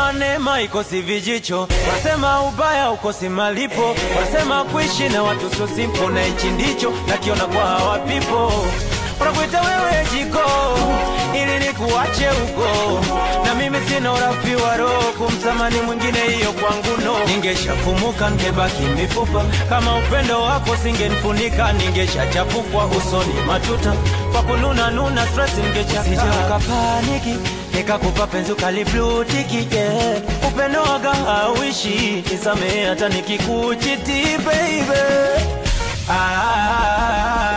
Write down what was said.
Wanasema neema ikosi vijicho, wanasema ubaya ukosi malipo, wanasema kuishi na watu so simple, na hichi ndicho nakiona kwa hawa people. Wanakuita wewe jiko ili nikuache huko, na mimi sina urafi wa roho kumtamani mwingine, hiyo kwangu no. Ningeshafumuka ningebaki mifupa, kama upendo wako singenifunika, ningeshachafukwa usoni matuta kwa kununa nuna stress ningechaka. Usije ukapaniki nikakupa penzi ukaliblutiki, yeah. Upendo waga hauishi, nisamehe hata nikikuchiti baby. Ah,